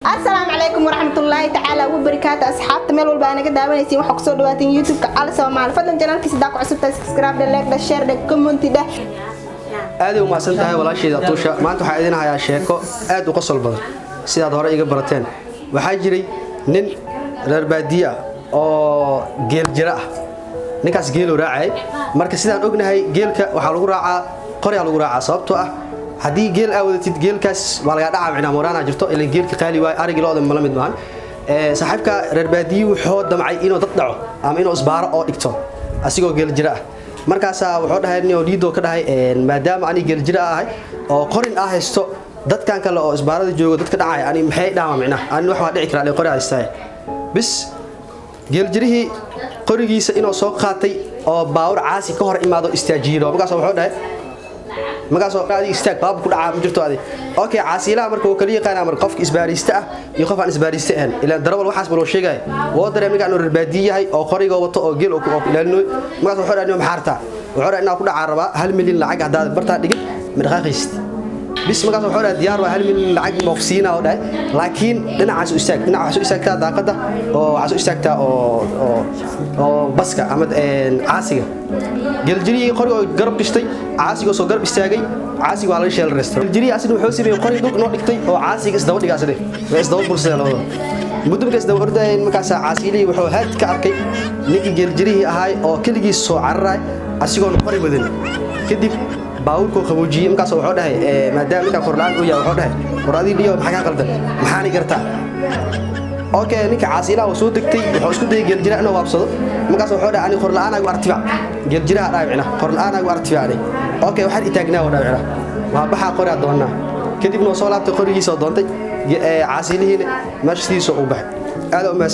Asalaamu calaykum waraxmatullaahi tacaala wabarakaatu. Asxaabta meel walba aa naga daawanaysiin, waxaa kusoo dhawaateen YouTube-ka Cali Soomaali. Fadlan channelkiisa hadaa ku cusubtahay, subscribe dheh, like dheh, share dheh, comment dheh. Aaday u mahadsan tahay walaasheeda Atuusha. Maanta waxaa idin hayaa sheeko aad u qosol badan. Sidaad hore iga barateen, waxaa jiray nin reer baadiye ah oo geel jira ah. Ninkaas geeluu raacayay. Marka sidaan ognahay, geelka waxaa lagu raacaa qoryaa lagu raacaa, sababtoo ah haddii geel aa wadatid, geelkaas waa lagaa dhacaa. Micnaa mooraanaa jirto ilan geelka qaali waayo, arigii lo'da mala mid maahan. Saaxiibka reer baadiye wuxuu damcay inuu dad dhaco ama inuu isbaaro oo dhigto asigoo geel jira ah. Markaasaa wuxuu dhahay nin liidoo ka dhahay, maadaama ani geel jira ahay oo qorin ah haysto, dadkan kale oo isbaarada joogo, dadka dhacay ani maxay dhaama? Micnaha ani wax waa dhici karaa qori haystaa. Bis geeljirihii qorigiisa inuu soo qaatay oo baawur caasi ka hor imaado istaajiiro. Markaas wuxuu dhahay, markaasoo adi istaag, baaba ku dhacaa ma jirto adi. Okay, caasiilaha marka wuu kala yaqaanaa marka qofka isbaarista ah iyo qof aan isbaarista ahayn, ilaan darawal waxaas ba loo sheegaya. Woo dareemay ninkaan inuu reer baadiye yahay oo qorigoo wato oo geel oo ku ilaalinoy. Markaas wuxuu dhahay, maxaa rabtaa? Wuxuu dhahay, inaa ku dhacaa rabaa, 1 milyan lacag haddaad bartaa dhigin ma dhaqaaqaysid. Bis markaas wuxuu dhahay, diyaar waa, 1 milyan lacag moofsiina oo dhahay, laakiin dhinacaas u istaag, dhinaca waxaa soo istaagtaa daaqada oo waxaa soo istaagtaa oo baska ama caasiga. Geeljirihii qoriga oo garab gashtay, caasigoo soo garab istaagay, caasiga waa laga sheelreystay. Geeljirihii asina wuxuu sameeyey qori dhulka noo dhigtay oo caasiga isdaba dhigay. Asina way isdaba bursadeen labada muddo. Markay isdaba ordayeen, markaasaa caasiilihii wuxuu haad ka arkay ninkii geeljirihii ahaay oo keligiis soo cararaay asigoon qori wadan. Kadib baabuurkuu qaboojiyey. Markaas wuxuu dhahay, maadaama ninkaan qorlaan uu yahay, wuxuu dhahay, war adii dhiyo, maxaa kaa qaldan? Maxaani gartaa? Okay, ninka caasiilaha uu soo degtay, wuxuu isku dayay geeljiraha inuu waabsado. Markaas wuxuu dhahay, ani qorla'aan agu artiba. Geeljiraha dhahay, micna qorla'aan agu artiba ani. Okay, waxaan itaagnaa oo dhahay, micna waa baxaa qoraa doonaa. Kadibna wuu soo laabtay, qorigiisa oo doontay, caasiilihiina meesha sidiisa uu baxay. Aad u mahadsan.